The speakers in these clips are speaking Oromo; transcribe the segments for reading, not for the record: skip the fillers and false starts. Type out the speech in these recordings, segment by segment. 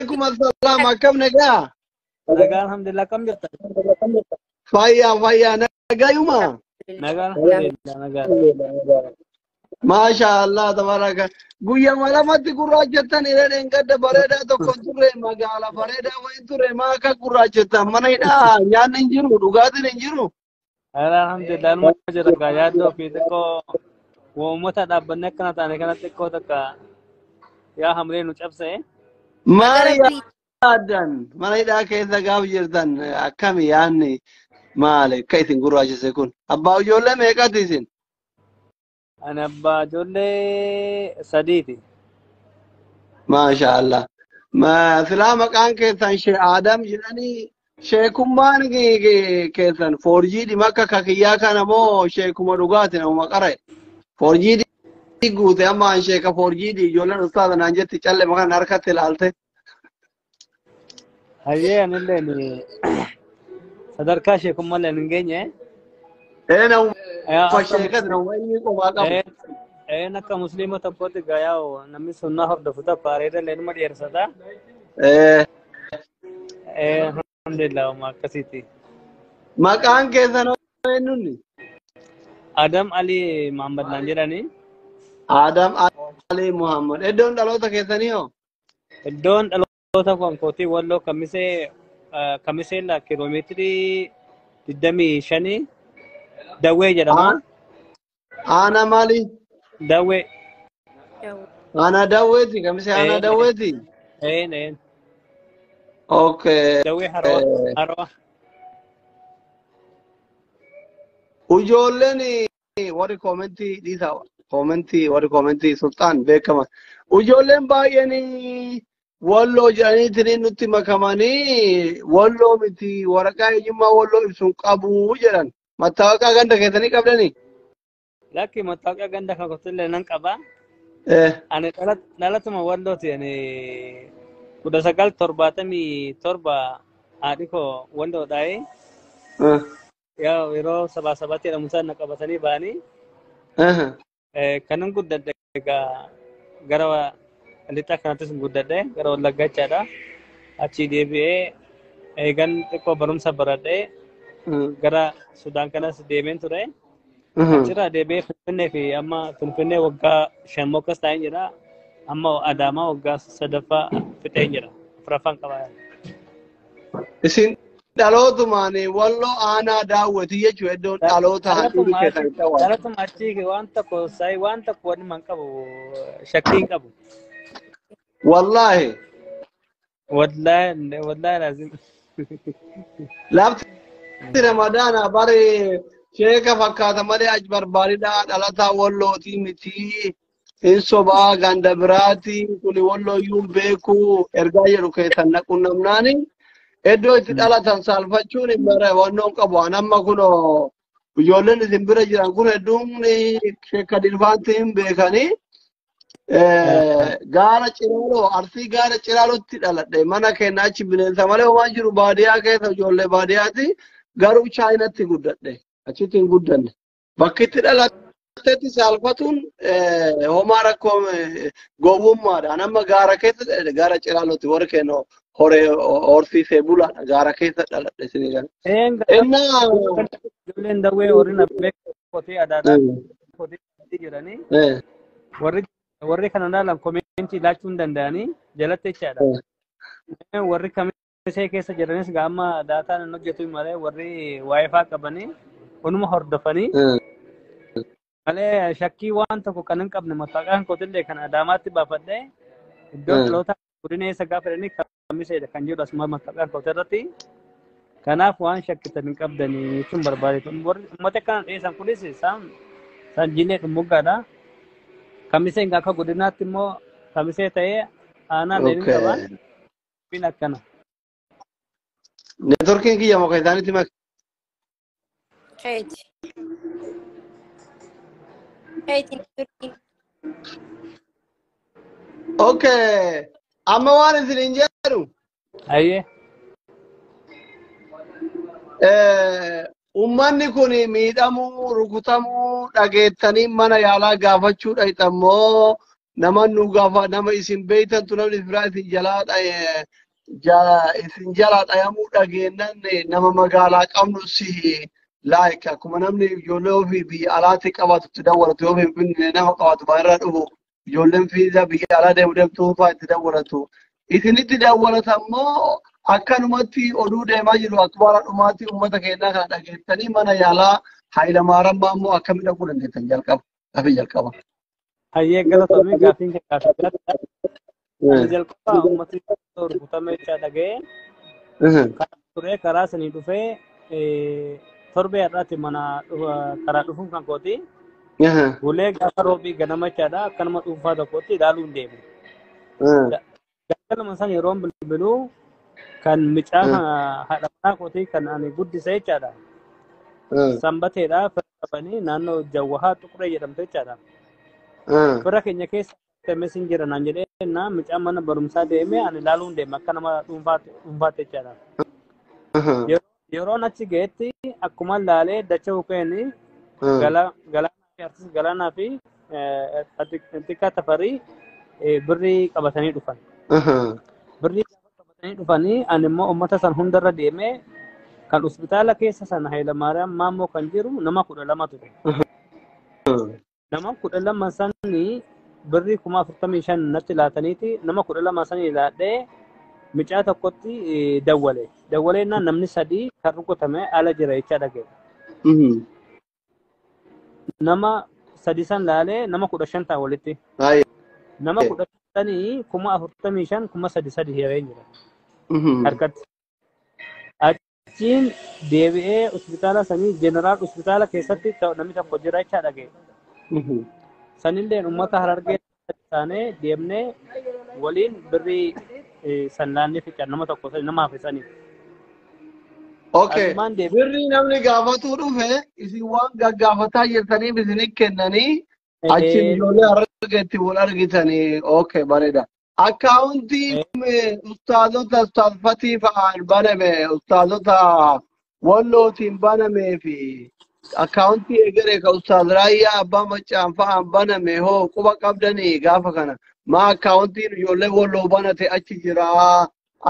Waalaikum assalam. Akkam nagaa? Nagaa alhamdulillah kam jirta? Fayyaa fayyaa nagayuma. Nagaa alhamdulillah nagaa. Maasha Allah tabaraka. Guyyaa lamatti gurraachattan irreen gadda bareedaa tokko turre magaala bareedaa wayin turre maa akka gurraachattan mana hidhaa nyaanni hin jiru dhugaatiin hin jiru. Alhamdulillah numa jira gaa yaaddoo fi xiqqoo uummata dhaabbanne akkana taane kana xiqqoo takka yaa hamlee nu cabse. Maali yaaddan mana hidhaa keessa gaaf jirtan akkami yaadni maali akka isin gurraachise kun abbaa ijoollee meeqati isin? Ani abbaa ijoollee sadiiti. Maasha Allah. Silaa maqaan keessan Shee Aadam jedhanii sheekummaan keessan foorjii akka kakiyyaa kana moo sheekuma dhugaati namuma qara'e. Foorjii guute amma an sheeka foorjii ijoolleen ustaaza naan jetti calle maqaan harkatti ilaalte. Hayyee anillee sadarkaa sheekummallee hin geenye. Ee namuma sheekati namuma inni qomaa qabu. Een akka musliima tokkotti gayaa namni sunnaa hordofu tokko areeda illee numa dheersata. Alhamdulillah uma akkasiiti. Maqaan keessan eenyuuni? Adam Ali Muhammad naan jedhani. Adam Ali Muhammad. Iddoon dhaloota keessanii hoo? Iddoon dhaloota konkootii Walloo Kamisee Kamisee la kiiloomeetirii 25 Dawwee jedhama. Aanaa maali? Dawwee. Aanaa Dawweeti Kamisee aanaa Dawweeti? Een een. Okay. Dawwee Haroo Haroo. Ijoolleen warri koomentii dhiisaa koomentii warri koomentii sultaan beekama. Ijoolleen baay'een Walloo jedhaniitiin nutti makamanii Walloo miti waraqaa eenyummaa Walloo ibsuun qabu jedhan. Mattaawaqaa ganda keessanii qabdanii? Lakki mattaawaqaa ganda kan kottillee nan qaba. Ani dhalatuma Wallooti ani 1977 haadhi koo Walloo dhaa'ee. Yaa yeroo sabaa sabaatti jedhamu isaan na qabatanii ba'anii. Kanan guddadhe egaa gara lixa kanattis guddadhe gara Wallaggaa jechaadha. Achii deebi'ee eegan xiqqoo barumsa baradhee gara Sudaan kanas deemeen ture. Achirraa deebi'ee Finfinnee fi amma Finfinnee waggaa 5 mokkas taa'een jira. Amma Adaamaa waggaa 3ffaa fixeen jira. 4ffaan qabaa. Isin dhalootumaan Walloo aanaa daawwati jechuudha iddoon dhaloota handhuurri keessan itti awwaalu. Dhalootuma achii waan tokko saayii waan tokko wanni man qabu shakkii hin qabu. Wallaahi. Wallaahi wallaahi laazim. Lafti Ramadaana bari sheeka fakkaata malee achi barbaadidha dhalataa Wallootii miti. Hin sobaa ganda biraati kuni Walloo iyyuu hin beeku ergaa jedhu keessan naquun namnaani. Iddoo itti dhalatan saalfachuun hin bare wannoon qabu. An amma kunoo ijoolleen isin bira jiran kun hedduun sheeka Dilfaanti hin beekanii. Gaara Ciraaloo Arsii gaara Ciraalootti dhaladhe mana keenya achi bineensa malee homaa jiru baadiyyaa keessa ijoollee baadiyyaati garuu Chaayinaatti guddadhe achitti hin guddanne bakki itti dhalattetti saalfatuun homaa rakkoo gowwummaadha. An amma gaara keessa dhaladhe gaara Ciraalootti warri keenya horee horsiisee bulaadha gaara keessa dhaladhe isinii kana. Innaa Ijoolleen dawwee warri na beeku kotee adaadaa kotee jiranii warri kana ilaalan koomeentii laachuu hin danda'anii jalatti jechaadha. Warri Kamisee keessa jiranis amma daataan hin hojjetu malee warri waayifaa qabanii onuma hordofanii malee shakkii waan tokko kan hin qabne maqaan kootillee kan Adaamaatti baafadhee iddoo dhaloota godina eessa gaafa jedhanii Kamiseedha kan jedhu asuma maqaan kootii irratti. Kanaaf waan shakkitan hin qabdanii jechuun barbaadeetu. Warri uummata kana dhiyeessan kunis isaan sanjiilee dhumuggaadha. Kamiseen akka godinaatti immoo Kamisee ta'ee aanaa leenin qaba. Fin akkana. Neetworkiin kiyya muka isaanitti maka. Keeti. Keeti neetworkiin. Okay. Amma waan isin hin jedhu. Ayyee. Uummanni kun miidhamuu, rukutamuu dhageettanii mana yaalaa gaafachuu dhaqxammoo Nama nu gaafa nama isin beeytantu namni biraa isin jalaa isin jalaa dhayamuu dhageennan nama magaalaa qabnu si like akkuma namni ijoollee ofii biyya alaatti qabatu itti dawwalatu yoo Finfinnee nama qabatu baay'irraa dhufu ijoolleen fiiza biyya alaa deemu deemtuu fa'aa itti dawwalatu. Isinitti dawwalata immoo akkanumatti oduu deemaa jiru akbaara dhumaatti uummata keenyaa kana dhageettanii mana yaalaa Hayilamaariyaam immoo akkamitti dhaquu dandeettan jalqaba. Gaaffii jalqaba. Hayyee galatoomii gaaffiin kee gaaffii gaariidha. Ani jalqaba uummatni rukutame jechaa dhaga'ee karaa turee karaa sanii dhufee torbee har'aatti mana karaa dhufuun kan kooti. Ulee gaafa roobii ganama jechaadha akkanuma dhuunfaa tokkotti ilaaluu hin deemu. Galgaluma san yeroon bilbiluu kan mucaa haadha manaa kootii kan ani guddise jechaadha. Sanbateedha fira qabanii naannoo Jawwahaa Tuquree jedhamtu jechaadha. Fira keenya keessa teemee jira naan jedhee na mucaan mana barumsaa deemee ani ilaaluu hin deemu akka nama dhuunfaatti jechaadha. Yeroon achi ga'etti akkuma ilaalee dacha bukeeni galaanaa fi artist Galaanaa fi Xiqqaa Tafarii birrii qabatanii dhufan. Birrii qabatanii dhufanii ani immoo uummata san hundarra deemee kan hospitaala keessa sana Hayilamaariyaam Maammoo kan jiru nama 12 ture. Nama 12 sanii birrii 45,000 natti laataniiti nama 12 sanii laadhee mucaa tokkotti dawwale. Dawwaleennaan namni 3 kan rukutame ala jira jechaa dhaga'e. Nama 3 san laalee nama 15 ta'a walitti. Nama 15 45,000 3,300 hiree jira. Harkatti. Achiin deebi'ee hospitaala sanii jeneraal hospitaala keessatti namni tokko jira jechaa dhaga'e. Sanillee uummata Harargee taanee deemnee waliin birrii san laannee fican nama tokko nama hafe saniif. Okay. Birrii namni gaafatuu dhufe isin waan gaggaafataa jirtaniif isin kennanii achiin ijoollee Harargeetti wal argitanii okay bareeda. Akkaawuntii ustaazota ustaaz Fatii fa'aan baname ustaazota Wallootiin banamee fi akkaawuntii egeree ka ustaaz Raayyaa Abbaa Maccaan fa'aan baname hoo quba qabdanii gaafa kana maa akkaawuntiin ijoollee Walloo banate achi jira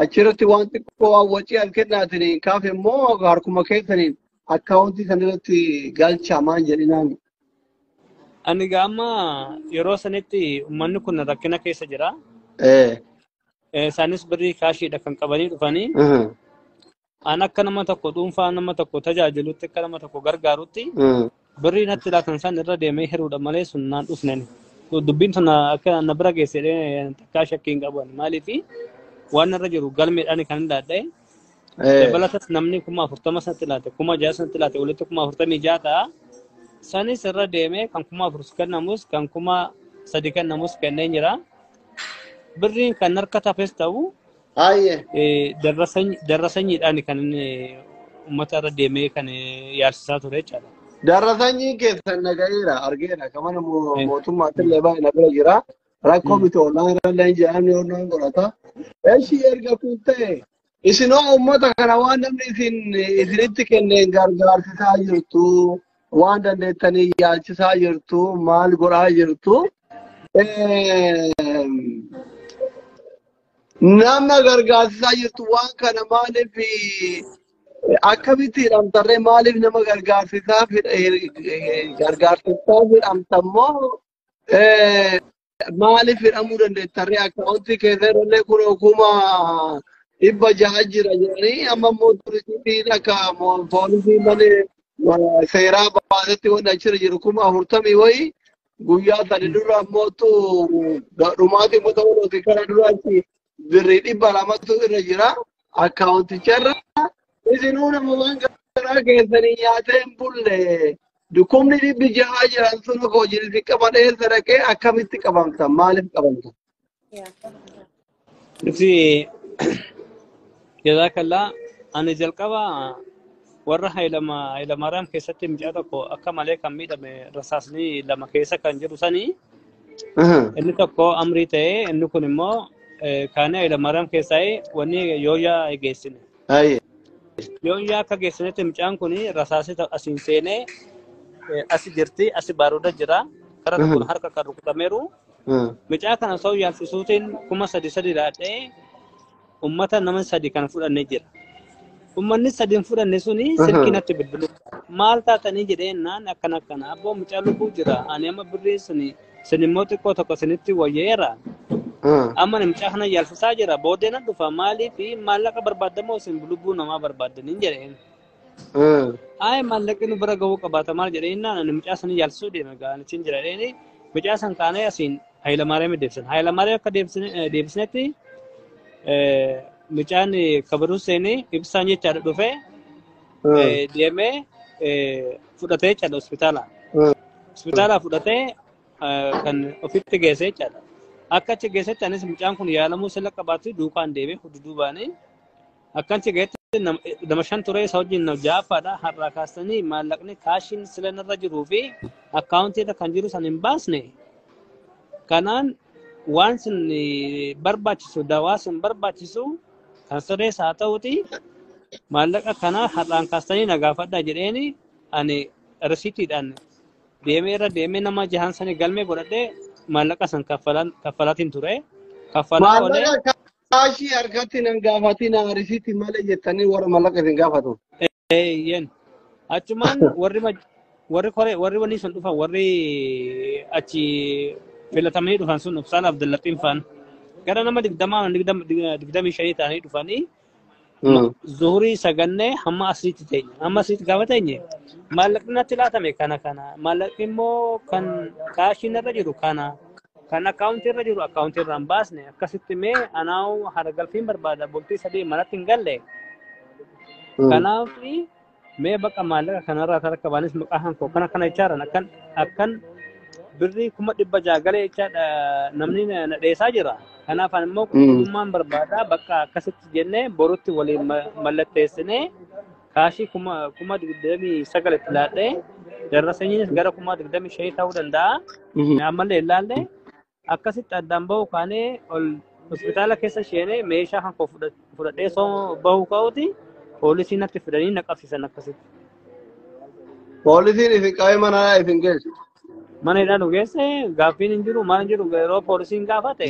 achirratti waan xiqqoo waan wacii as kennaatiin kaaf immoo harkuma keessaniin akkaawuntii sanirratti galchaa maan jedhinaan. Ani gaama yeroo sanitti uummanni kun rakkina keessa jira. Isaanis birrii kaashiidha kan qabanii dhufanii. An akka nama tokko dhuunfaa nama tokko tajaajilutti akka nama tokko gargaarutti birrii natti laatan san irra deemee hiruudha malee sun naan dhufneen. Dubbiin sun akka na bira geesse takkaa shakkii hin qabu. Maaliif waan irra jiru galmeedhaan kan hin laadhee. Dabalatas namni 40,000 sanatti laate 6,000 sanatti laate walitti 46,000 ta'a. Sanis irra deemee kan 4,000 kennamus kan 3,000 kennamus kenneen jira. Birriin kan harka tafes ta'u darrasanyiidhaan kan uummata irra deemee kan yaalchisaa ture jechaadha. Darrasanyiin keessan naga'eera argeera kan mana mootummaatti illee baay'ee na bira jira. Rakkoo miti ollaan irra illee jedhamni ollaan godhata. Eshi erga kun ta'e isinoo uummata kana waan namni isinitti kenneen gargaarsisaa jirtu waan dandeettanii yaalchisaa jirtu maal godhaa jirtu. Nama gargaarsisaa jirtu waan kana maaliif akkamitti hidhamtarree maaliif nama gargaarsisaa hidhamtammoo maaliif hidhamuu dandeettarree akkaawuntii keessa illee kun 600,000 jira jedhanii amma immoo turistiin akka poolisii malee seeraa baasetti wanti achirra jiru 40,000 wayii guyyaa sadi dura ammoo dhumaatii uummata Oromooti kana duraatti birrii 200 irra jira akkaawunticharra. Isinuu nama waan garaa keessanii nyaatee hin bulle dhukkubni 600 jiran sun akka hojiin isin qaba dheessa dhaqee akkamitti qabamtan maaliif qabamtan? Nuti jazaakallaa ani jalqaba warra Hayilamaariyaam keessatti mucaa tokko akka malee kan miidhame rasaasni 2 keessa kan jiru sanii inni tokko amrii ta'ee inni kun immoo kaanee Hayilamaariyaam keessaa wanni yooyaa geessine. Yooyaa akka geessinetti mucaan kun rasaasni asiin seenee asi jirti asi baaruda jira. Karaa tokkoon harka kan rukutameeru. Mucaa kana osoo yaalchisuutiin 3,000 laadhee uummata nama 3 kan fudhannee jira. Uummanni 3 fudhanne suni silkii natti bilbilu. Maal taatanii jedhee naan akkana akkana abboo mucaa lubbuu jira ani amma birrii suni sin immoo xiqqoo tokko sinitti wayyeera. Amma mucaa kana yaalchisaa jira booddee na dhufa maaliif maallaqa barbaadamoo isin lubbuu namaa barbaaddaniin jedheen. Ayi maallaqni nu bira gahuu qabaata maal jedheen naan ani mucaa sana yaalchisuu deema gaanichi jira jedheen mucaa san kaanee asiin Hayilamaariyaam deebisan. Hayilamaariyaam akka deebisnetti mucaan kabaruu seenee ibsaan jechaadha dhufee deemee fudhatee jechaadha hospitaala. Hospitaala fudhatee kan ofitti geessee jechaadha. Akka achi geessetti anis mucaan kun yaalamuu sila qabaatu duukaan deemee duubaanii akka achi geessetti nama 5 ture isa wajjin nama 6ffaadha har'aa kaasanii maallaqni kaashiin sila irra jiruu fi akkaawuntii irra kan jiru san hin baasne. Kanaan waan sin barbaachisu dawaa sin barbaachisu kan sirreessa haa ta'uti maallaqa kana har'aan kaastanii na gaafadhaa jedheeni ani risiitiidhaan deemee irra deemee nama 6 sanii galmee godhadhee maallaqa san kaffalaatiin ture. Kaffalaa oolee. Maallaqa kaashii harkatti nan gaafatiin risiitii malee jettanii warra maallaqa isin gaafatu. Eeyyen achumaan warri koree warri wanni sun dhufan warri achi filatamanii dhufan sun Ibsaan Abdullaxiin faan gara nama 20 25 ta'anii dhufanii zuhurii sagannee hamma asiriitti teenye. Hamma asiriitti gaafa teenye maallaqni natti laatame kana kana maallaqni immoo kan kaashiin irra jiru kana kan akkaawuntii irra jiru akkaawuntii irraa hin baasne akkasitti mee anaawu haragalfiin barbaada bultii 3 manatti hin galle. Kanaaf mee baqa maallaqa kanarraa tarka baanis maqaa hankoo kana kana jechaaran akkan birrii 600,000 galee jechaadha namni na dheessaa jira. Kanaaf ani immoo qulqullummaan barbaada bakka akkasitti jennee borutti waliin mallatteessinee kaashii 29,000 itti laadhee darrasanyiinis gara 25,000 ta'uu danda'a. Ammallee ilaallee akkasitti addaan bahu kaanee ol hospitaala keessa isheenee meeshaa kan koo fudhadhee soo bahu ka'uuti poolisiin natti fidanii na qabsiisan akkasitti. Poolisiin isin qabee mana isin geesse. Mana hidhaa nu geesse gaaffiin hin jiru maal hin jiru yeroo poolisiin gaafate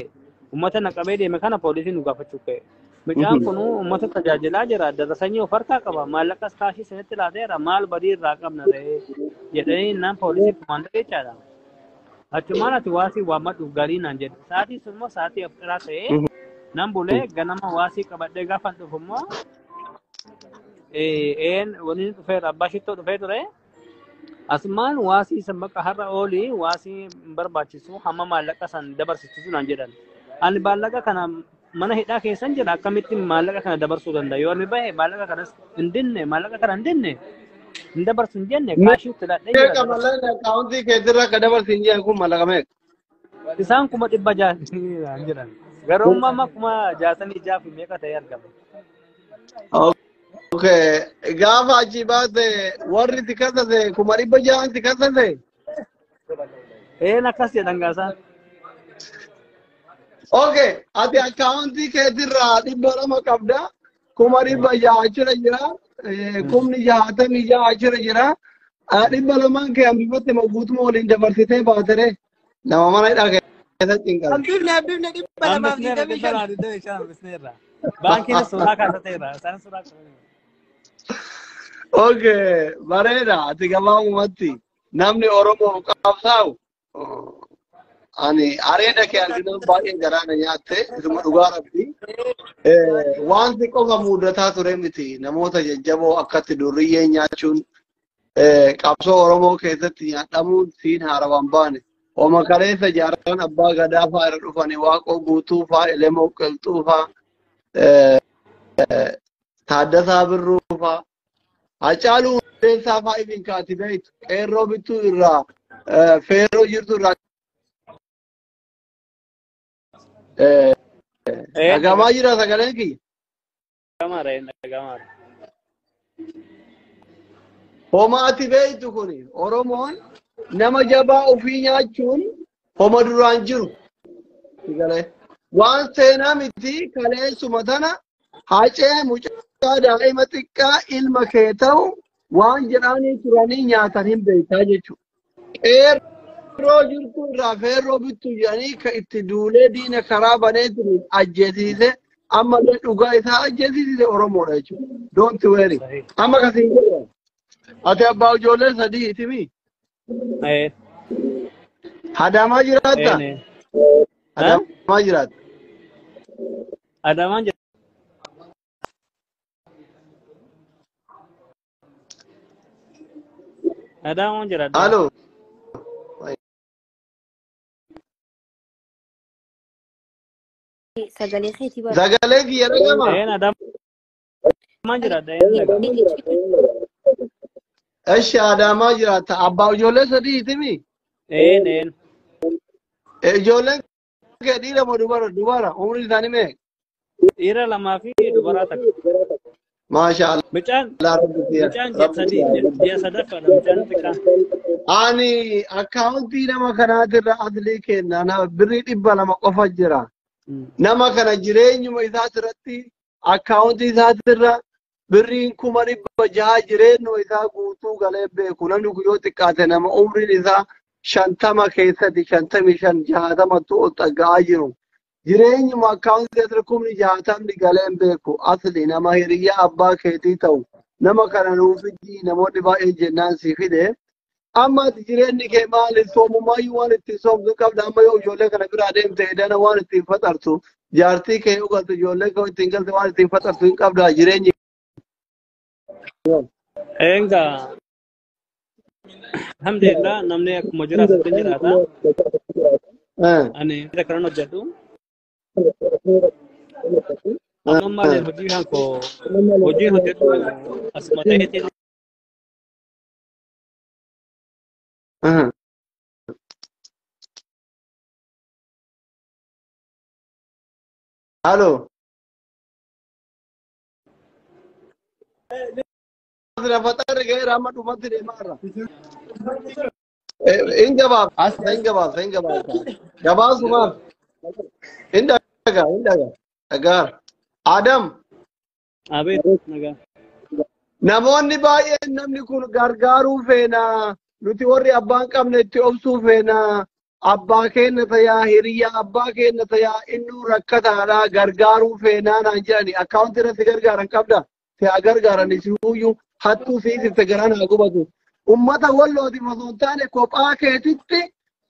uummata na qabee deeme kana poolisiin nu gaafachuu ka'e. Mucaan kun uummata tajaajilaa jira darrasanyii of harkaa qaba maallaqas kaashii sinitti laateera maal badii irraa qabna ta'ee jedhanii naan poolisiin kumaandar jechaadha. Achumaan ati waasii waammadhu galii naan jedhe. Sa'aatiin sun immoo sa'aatii afxiraa ta'ee nan bulee ganama waasii qabadhee gaafa dhufu immoo een waliin dhufeera abbaa shittoo dhufee ture. Asumaan waasii san bakka har'a oolii waasii hin barbaachisu hamma maallaqa san dabarsitu naan jedhan. Ani maallaqa kana mana hidhaa keessan jira akkamitti maallaqa kana dabarsuu danda'a? Yoo ani bahe maallaqa kanas hin dinne maallaqa kana hin dinne hin dabarsu hin jenne kaashii itti laadhee jira. Meeqa maallaqni akkaawuntii keetirra akka dabarsi hin jedhan kun maallaqa meeqa? Isaan 600,000 jedhan. Garuu amma 66,000 fi meeqa ta'ee argama. Okay, gaafa achi baate warri si kassase 600,000 si kassase? Een akkas jedhan gaasaan. Okay, ati akkaawuntii keetirraa 200 qabda. 600,000 achirra jira. 66,000 achirra jira. 200 kee hambifatte guutummaa waliin dabarsitee baatere nama mana hidhaa keessatti hin qabu. Hambifne 225. 225 hambifneerra. Baankiin suuraa kaasateera. Isaan suuraa kaasateera. Okay, bareeda. Ati gabaabumatti namni Oromoo qabsaa'u ani areeda kee arginaan baay'ee garaa na nyaatte isuma dhugaa rabbi. Wanti qofa mudataa ture miti namoota jajjaboo akkatti durriyyee nyaachuun qabsoo Oromoo keessatti nyaadhamuun siin haarawaan baane. Oma kaleessa jaarran abbaa gadaa fa'aa irra dhufanii Waaqoo Guutuu fa'aa Elemoo Qilxuu fa'aa Taaddasaa Birruu fa'aa Hacaaluu Hundeessaa fa'aa ibin kaati beektu qeerroo bittuu irraa feeroo jirtu irraa dhagamaa jira sagaleen kiyya. Dhagamaadha. Homa ati beektu kuni Oromoon nama jabaa ofii nyaachuun homa duraan jiru. Waan seenaa miti kaleessuma tana Hacee mucaa daa'ima xiqqaa ilma kee ta'u waan jedhanii turanii nyaatan hin beektaa jechuudha. Feerroo jirtu irraa feerroo bittu jedhanii ka itti duulee diina karaa baneetiin ajjeesiise ammallee dhugaa isaa ajjeesiise Oromoodha jechuudha. Don't worry. Amma kasiin jedhu. Ati abbaa ijoollee sadii itimi. Adaamaa jiraatta? Adaamaa jiraatta. Adaamaan jira. Adaamaan jira. Halo. Sagalee keetii bara. Sagalee kiyya dhagama. Adaamaan jira. Eshi Adaamaa jiraatta. Abbaa ijoollee sadii itimi. Ijoolleen kee dhiira moo dubara? Dubara. Umriin isaanii meeqa? Dhiira lamaa fi dubara takka. Maasha Allah. Mucaan ji'a sadaffaadha mucaan xiqqaan. Ani akkaawuntii nama kanaatirra aslii kenna. Birrii 200 qofa jira. Nama kana jireenyuma isaatirratti akkaawuntii isaatirra birriin 600,000 jireenyuma isaa guutuu galee beeku. Namni kun yoo xiqqaate nama umriin isaa 50 keessatti 55 60 ol xagga'aa jiru. Jireenyuma akkaawuntii irra 60,000 galeen beeku. Asli nama hiriyyaa abbaa keetii ta'u nama kana nuuf fidii namoonni baay'een jennaan si fide. Amma ati jireenyi kee maali? Soomumaayyuu waan ittiin soomtu qabda. Amma yoo ijoollee kana biraa deemte edana waan ittiin faxartu jaartii kee yoo galte ijoollee kee ittiin galte waan ittiin faxartu hin qabda jireenyi. Egaa alhamdulillah namni akkuma jiraatutti jiraata. Ani kanan hojjedhu. Amma malee hojii kan koo hojii hojjedhu asuma ta'eetiin. Halo. Faxarri ga'eera amma dhumatti deemaarra. In gabaabsa, in gabaabsa, in gabaabsa. Gabaabsumaaf. In dhagaa, in dhagaa. Dhagaara. Adam. Abeet nagaa. Namoonni baay'een namni kun gargaaruu feena. Nuti warri abbaan qabne itti obsuu feena. Abbaa keenya tayaa, hiriyyaa abbaa keenya tayaa, innuu rakkataadha gargaaruu feenaa naan jedhani. Akkaawuntii irratti gargaaran qabda. Si haa gargaaran isiyyuu hattuu siisifte garaan haa gubatu. Uummata wallootiif osoo hin taane kophaa keetitti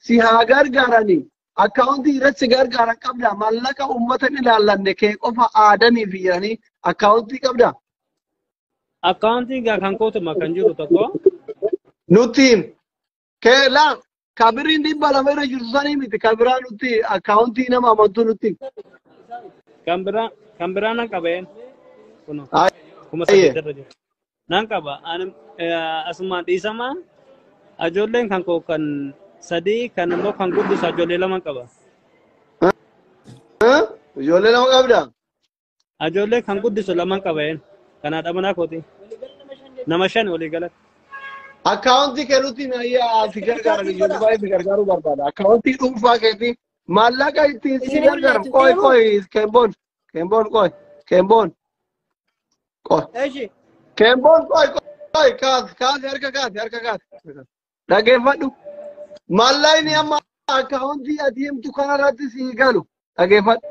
si haa gargaarani. Akkaawuntii irratti si gargaaran qabda. Mallaqa uummata hin ilaallanne kee qofa aadaniif jedhanii akkaawuntii qabda. Akkaawuntiin gaa kan kootuma kan jiru tokko. Nuti kee laa kabiriin 200 irra jirtu sanii miti kabiraa nuti akkaawuntii nama amantuu nuti. Kan biraa nan qabeen. 8,000 irra jiru. Nan qaba. Asumaan dhiisamaa ijoolleen kan koo kan sadii kan immoo kan guddisu ijoollee lama qaba. Ijoollee lama qabda? Ijoollee kan guddisu lama qaba. Kana dhabanaa kooti. Nama 5 walii galatti. Akkaawuntii kee nuti si gargaaran ijoollee baay'ee si gargaaruu barbaada. Akkaawuntii dhuunfaa keetii maallaqa ittiin si gargaaran qoy qoy keemboon keemboon qoy keemboon qoy. Keemboon qoy qoy kaasi kaasi harka kaasi harka kaasi. Dhaggeeffadhu. Maallaqni amma akkaawuntii ati himtu kanarratti si galu dhaggeeffadhu.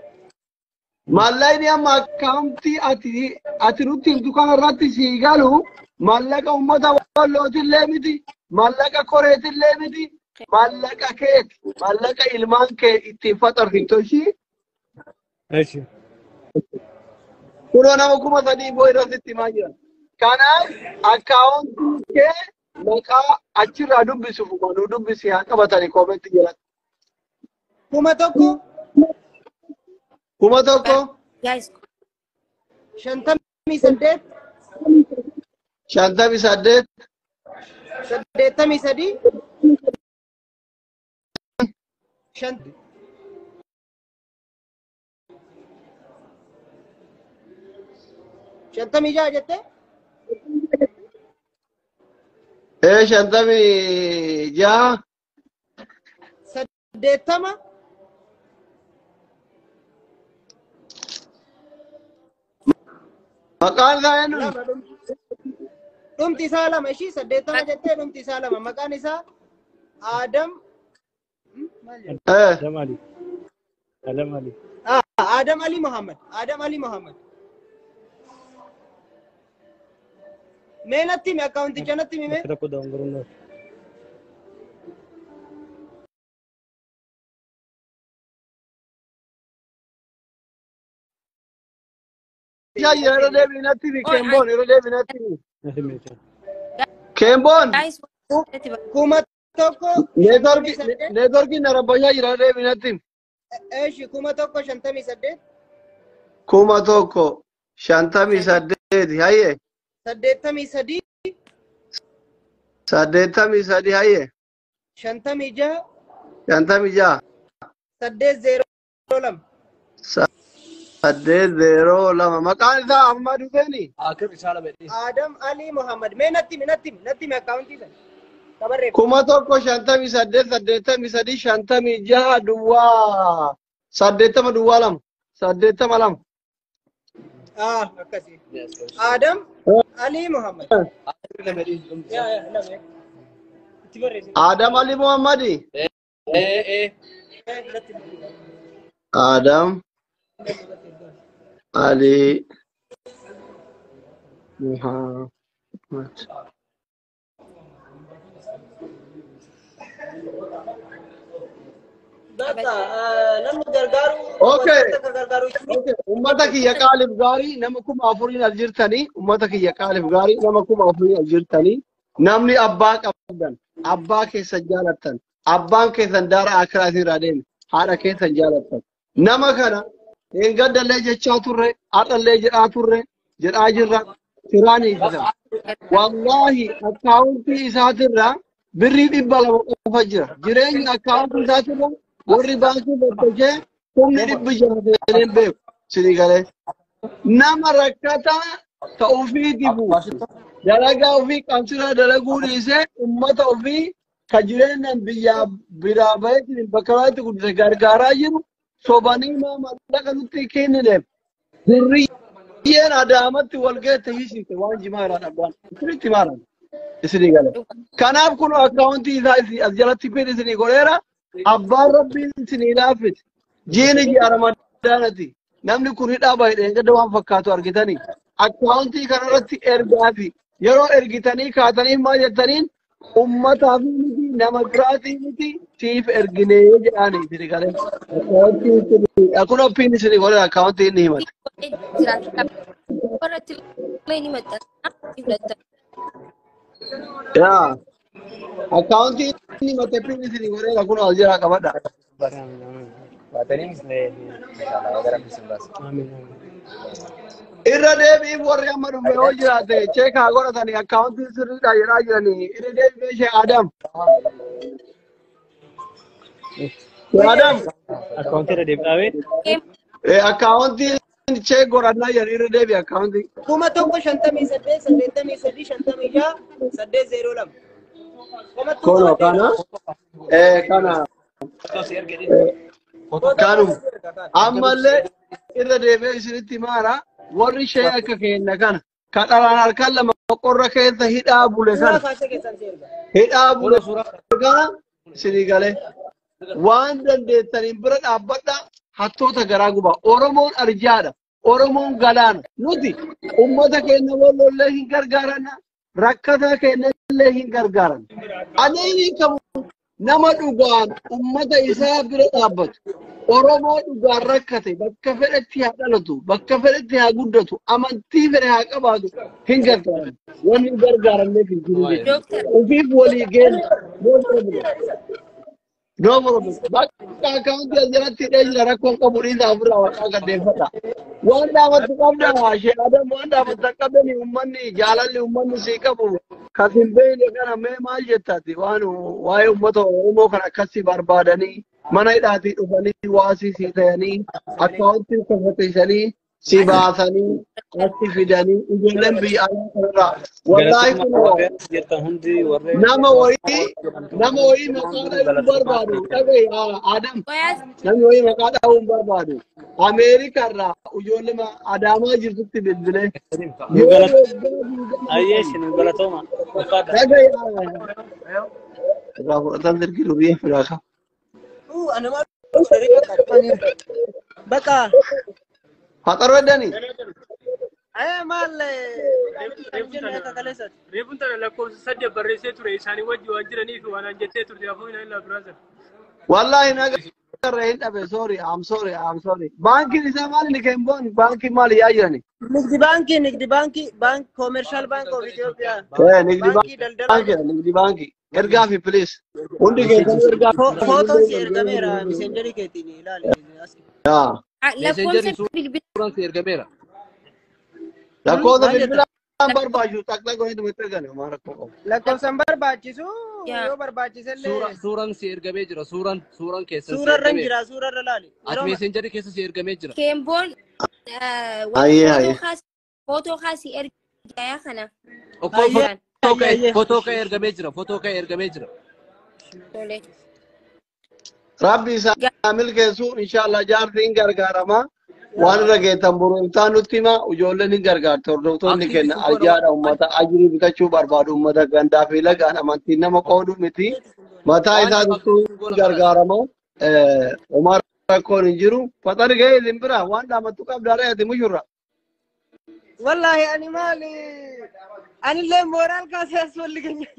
Maallaqni amma akkaawuntii ati nutti himtu kanarratti si galu maallaqa uummata wallootillee miti, maallaqa koreetillee miti, maallaqa keeti, maallaqa ilmaan kee ittiin faxarfittu ishii. Kunoo nama 3,000 boo irratti himaa jiran. Kanaaf akkaawuntii kee maqaa achirraa dubbisuuf nu dubbisi haa qabatanii koomentii jalatti. 1,000. 1,000. 58. 58. 83. 5. 56 jettee? 56. 80. Maqaan isaa eenyu? Dhumti isaa lama ishii 80 jettee dhumti isaa lama. Maqaan isaa Adam Adam Ali. Adam Ali. Adam Ali Muhammad. Adam Ali Muhammad. Mee natti himi akkaawunticha natti himi mee. Rakkoo dogongoruun Yeroo deebii natti himi Keemboon yeroo deebii natti himi. Keemboon. 1000 Neetworkiin na rabbashaa jira yeroo deebii natti himi. Eeshi 1058. 1058 hayyee. 83. 83 hayyee. 56. 56. 802. 802. Maqaan isaa Ahmad Huseeni. Adam Ali Muhammad. Mee natti himi akkaawuntii sana. Tabarreef. 1058 83 56 duwwaa 80 duwwaa 2 82. Akkasii. Adam Ali Muhammad. Adam Ali Muhammadi. Adam Ali Muhammad. Namni gargaaru. Okay. Uummata kiyya qaaliif gaarii nama 4000 as jirtanii uummata kiyya qaaliif gaarii nama 4000 as jirtanii namni abbaa qabdan abbaa keessan jaalattan abbaan keessan daara akiraa irraa deeme haadha keessan jaalattan nama kana hin jechaa turre har'allee jedhaa turre jedhaa jirra siraanii ibsa. Wallaahi akkaawuntii isaatirraa birrii 200 qofa jira. Jireenya akkaawuntii isaatirraa warri baankii battashee humni 600 seeneen beeku sinii galee. Nama rakkataa ta'uufii dibu dalagaa ofii qabsiraa dalaguu dhiisee uummata ofii ka jireenyaan biyyaa biraa baheetiin bakka biraatti guddise gargaaraa jiru sobanii maa mallaqa nutti kennineef zirriyyeen Adaamatti wal geette hiisiite waan jimaa irraa dhabdaan isinitti maaran isinii gale. Kanaaf kun akkaawuntii isaa as jalatti pin isinii godheera. Abbaan rabbiin isinii laaffise. Jiini ji'a Ramadaanati. Namni kun hidhaa baay'ee gadda waan fakkaatu argitanii. Akkaawuntii kanarratti ergaa fi yeroo ergitanii kaatanii maal jettaniin uummataa fi miti nama biraatii miti siif erginee jedhaanii isinii galee. Akkaawuntii kun oppiin isinii godheera akkaawuntii inni himate. Yaa. Akkaawuntii inni himate pin isinii godheera kun as jira qabadha. Irra deebiin warri amma dhufe yoo jiraate cheekaa godhatanii akkaawuntii sirriidha jedhaa jiranii irra deebiin ishee Adam. Adam. Akkaawuntii irra deebi'aawee. Akkaawuntii cheek godhannaa jedhan irra deebi akkaawuntii. 1058 83 56 802. Kono kana. Kana. Kanuma. Ammallee irra deebi'ee isinitti maara. Warri ishee akka kenna kana kan dhalaan harkaan lama qorra keessa hidhaa bule kana hidhaa bule kana isinii galee waan dandeettaniin bira dhaabbadha hattoota garaa gubaa. Oromoon arjaadha. Oromoon galaana. Nuti uummata keenya wallollee hin gargaaranna. Rakkataa keenya illee hin gargaaranna. Ani qabu nama dhugaan uummata isaa bira dhaabbatu. Oromoo dhugaan rakkate bakka fedhetti haa dhalatu, bakka fedhetti haa guddatu, amantii fedhe haa qabaatu hin gargaaran. Wanni hin gargaaranneef hin jiru jechuudha. Ofiif walii geenya. No problem. Bakka akkaawuntii as jalatti hidhee jira rakkoon qabu dhiisaa ofirraa waraqaa gaddeeffadha. Waan dhaabattu qabda ishee Adam waan dhaabattu qabdani uummanni jaalalli uummanni sii qabu kan hin beekne kana mee maal jettaati waan waa'ee uummata Oromoo kan akkasii barbaadanii mana hidhaatii dhufanii waasii sii ta'anii akkaawuntii kafateessanii si baasanii achi fidanii ijoolleen biyya alaa kanarraa wallaahi kun nama wayii maqaa dha'uu barbaadu dhaga'i Adam namni wayii maqaa dha'uu barbaadu Ameerikarraa ijoollee Adaamaa jirtutti bilbilee dhaga'i irraa fudhatan sirkii durii firaa qaba. Ana maal bakka. Faxaroo eddani? Maal akka kaleessati. Reefuun tana lakkoofsa saddeet barreessee ture isaanii wajji waan jiraniif waan an jettee turte afaan hin ilaa Wallahi nagarra hin dhabe sorry I'm sorry I'm sorry. Baankiin isaa maali ni kenboon baankiin maali yaa jirani? Nigdi baankii nigdi baankii baank Commercial Bank of Ethiopia. Nigdi baankii nigdi baankii. Ergaa fi please. Hundi keessan ergaa. Footoon si ergameera miseenjarii keetiin ilaali. Yaa. Lakkoofsa bilbilaa Suuraan si ergameera. Lakkoofsa bilbilaan barbaachisu xaqxaq godhanii tumatti ergani homaa rakkoo qabu. Lakkoofsan barbaachisu yoo barbaachisellee. Suuraan si ergamee jira suuraan keessan si Suurarra ergamee. jira suurarra laali. Ati meeseenjarii keessa si ergamee jira. Keemboon Ayyee. footoo kaasii ergaa kana. Footoo ka'e ergamee jira footoo ka'e ergamee jira. Rabbi isaa milkeessu inshallah jaarsi hin gargaarama. Waan irra geettan boruumtaa nutti hima ijoolleen hin gargaarti hordoftoonni kenna arjaadha uummata ajirii bitachuu barbaadu uummata gandaa fi lagaan amantiin nama qoodu miti mataa isaa tuttuu gargaarama homaa rakkoon hin jiru faxari ga'ee isin bira waan dhaamattu qabdaa ati mushurra. Wallahi ani maali anillee mooraal kaasee ያስፈልገኛል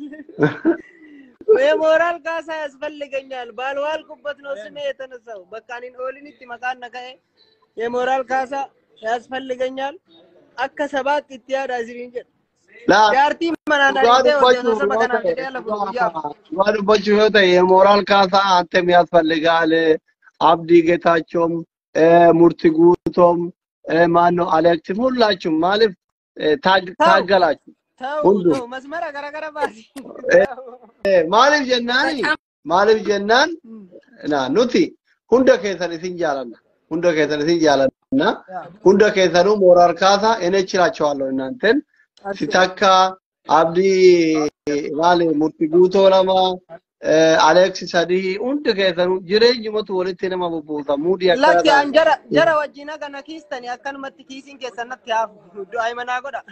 የሞራል ካሳ ያስፈልገኛል ባልዋልኩበት ነው ስሜ የተነሳው በቃ እኔን ኦሊኒtti maqaan na ka'e የሞራል ካሳ ያስፈልገኛል akka sabaatti itti yaada isiniin jedha. Jaartiin manaan ariitee hojjetu saba kanaan jedhee ala guyyaa. Dhugaa dubbachuu yoo ta'e የሞራል ካሳ አንተም ያስፈልጋል። አብዲ ጌታቸውም ሙርቲ ጉቶም ማነው አሌክስም ሁላችሁም ማለፍ ታገላችሁ ሁሉ መስመራ ገረገረ ባሲ maaliif jennaani maaliif jennaan na nuti hunda keessan isin jaalanna hunda keessan isin jaalanna hunda keessanuu ሞራል ካሳ እኔ እችላቸዋለሁ እናንተን ሲታካ አብዲ ማለ ሙርቲ ጉቶ ለማ አሌክስ ሰዲ hunda keessanuu jireenyumatu walitti nama bubbuusa muudii akka Lakki an jara jara wajjin kana kiistani akkanumatti kiisiin keessan natti haafu du'aa manaa godha.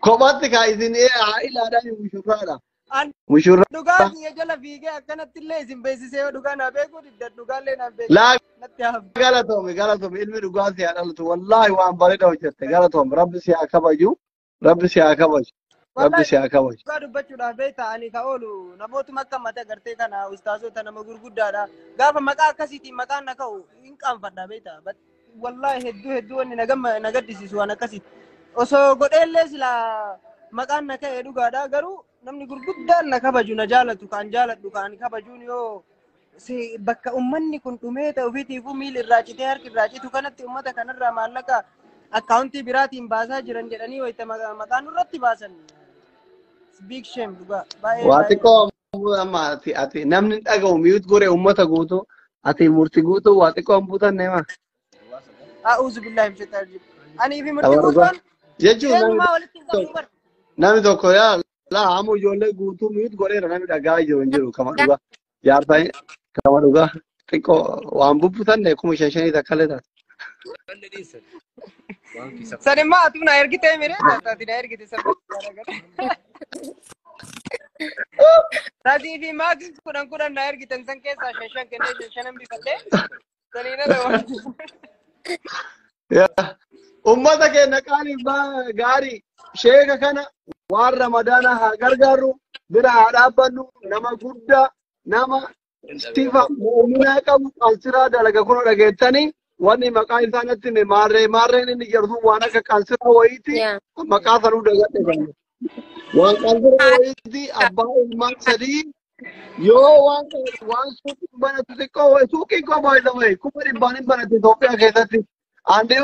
Kophaatti kaa isin ilaadhaan mushurraadha. Mushurraa. Dhugaa kiyya jala fiigee akkanatti illee isin beeksisee yoo dhugaa naa beekuu diddan dhugaallee naan beeku. Laa galatoomi galatoomi ilmi dhugaa si haa dhalatu wallaahi waan bareeda hojjette galatoomi rabbi si haa kabaju rabbi si haa kabaju rabbi si haa kabaju. Dhugaa dubbachuudhaaf beektaa ani ka oolu namootuma akka mata gartee kana ustaasota nama gurguddaadha gaafa maqaa akkasiitiin maqaan na ka'u hin qaanfadha beektaa wallaahi hedduu hedduu wanni na gaddisiisu waan akkasiiti. Osoo godheellee silaa maqaan na ka'e dhugaadha garuu namni gurguddaan na kabaju na jaalatu kan jaaladhu kan kabajuun yoo bakka ummanni kun dhumee ta'e ofiitiifuu miilli irraa citee harki irraa citu kanatti ummata kanarraa maallaqa akkaawuntii biraatiin baasaa jiran jedhanii wayita maqaan irratti baasan. Big shame dhugaa baay'ee. Waa xiqqoo amma ati namni dhaga'u mute godhe ummata guutuu ati murtii guutuu waa xiqqoo hin buutanne maa. A'uuzu billaahi min shaytaani rajiim. Anii fi murtii guutuun jechuun namni tokko yaa laa amma ijoollee guutuu mute godheera namni dhagaa jiru hin jiru kama dhugaa jaarsaa kama dhugaa xiqqoo waan bubbutanne 5,500 takka illee taate. Sanimmaa atuu na ergitee miree taate na ergite sababa. Sadii fi maakis 10 10 na ergitan san keessaa 5 5 kennee 5 5 bifadhee saniina ta'u. Ummata keenya qaaliif gaarii sheeka kana waan ramadaana haa gargaarru bira haa dhaabbannu nama guddaa nama sifa mu'uminaa qabu qansiraa dalaga kun dhageettanii wanni maqaa isaa natti hime maarree maarreen inni jedhu waan akka qansiraa wayiiti maqaa sanuu dagadhe banne. Waan qansiraa wayiiti abbaa ilmaan sadii yoo waan suuqii banatu xiqqoo suuqii koo baay'ee 100,000 hin banatu Itoophiyaa keessatti. Andee